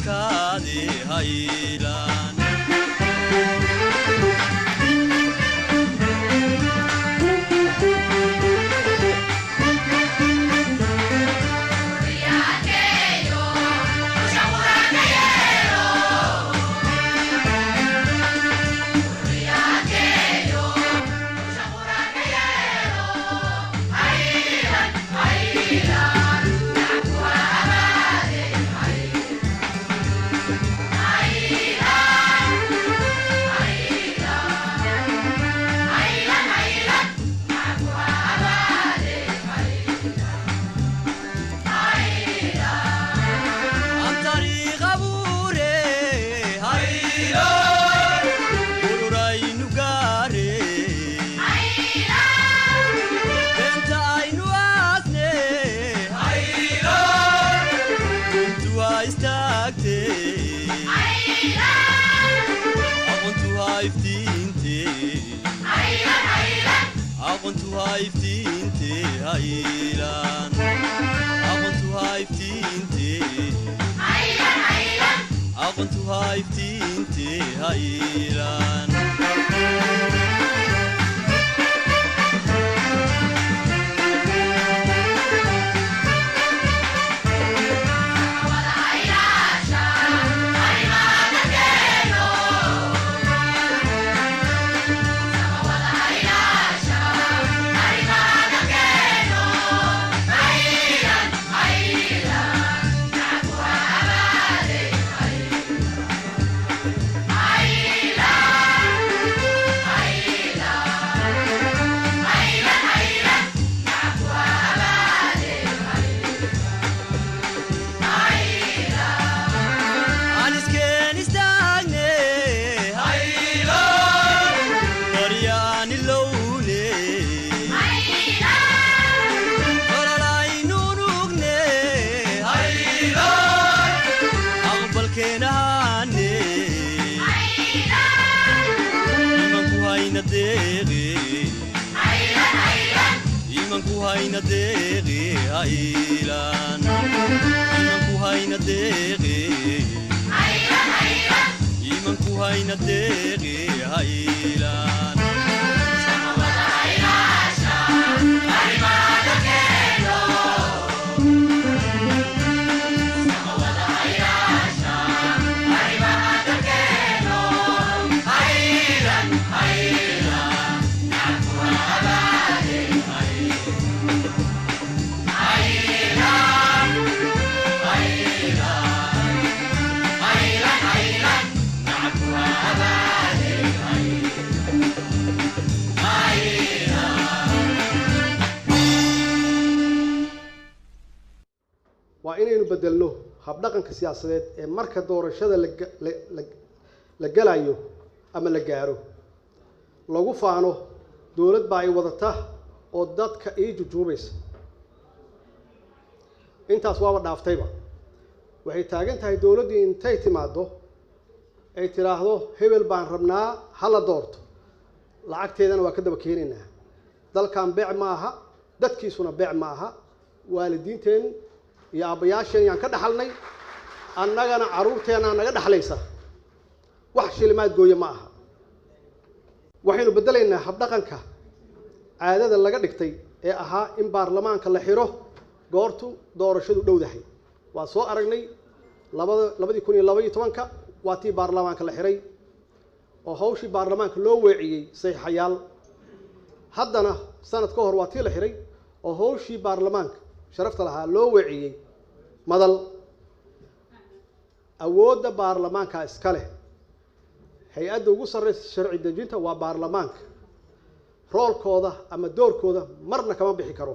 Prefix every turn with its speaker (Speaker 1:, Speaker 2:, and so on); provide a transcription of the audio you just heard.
Speaker 1: Adkaade haylaan. Aan taariikh abuure haylaan, ururaynu gaare, beenta aynu aasne haylaan, runtu ha istaagte, aqoontu ha iftiinte, aqoontu ha iftiinte haylaan, aqoontu ha iftiinte, aqoontu ha iftiinte haylaan. Aan iskeen istaagne haylaan, qaryaan ilowne, faralaynu nugne haylaan, aqbalkeen ahaane, imanku hayna deeqe, imanku hayna deeqe haylaan, imanku hayna deeqe, imanku hayna deeqe haylaan.
Speaker 2: Waa inaynu bedelno habdhaqanka siyaasadeed ee marka doorashada la galayo ama la gaaro lagu faano dowlad baa ay wadata oo dadka ii jujuubaysa. Intaas waaba dhaaftayba. Waxay taagan tahay dowladdii intay timaaddo ay tidhaahdo hebel baan rabnaa ha la doorto, lacagteedana waa ka daba keenaynaa. Dalkan beec ma aha, dadkiisuna beec ma aha. Waalidiinteen iyo aabbayaasheen yaan ka dhaxalnay, annagana carruurteennaa naga dhaxlaysa. Wax shilimaad gooye ma aha. Waxaynu beddelaynaa habdhaqanka caadada laga dhigtay ee ahaa in baarlamaanka la xiro goortu doorashadu dhowdahay. Waa soo aragnay labada 2012-ka, waa tii baarlamaanka la xiray oo hawshii baarlamaanka loo weeciyey saxiixayaal. Haddana sanad ka hor waa tii la xiray oo hawshii baarlamaanka sharafta lahaa loo weeciyey madal. Awoodda baarlamaanka iska leh, hay-adda ugu sarreysa sharci dejinta waa baarlamaanka. Roolkooda ama doorkooda marna kama bixi karo.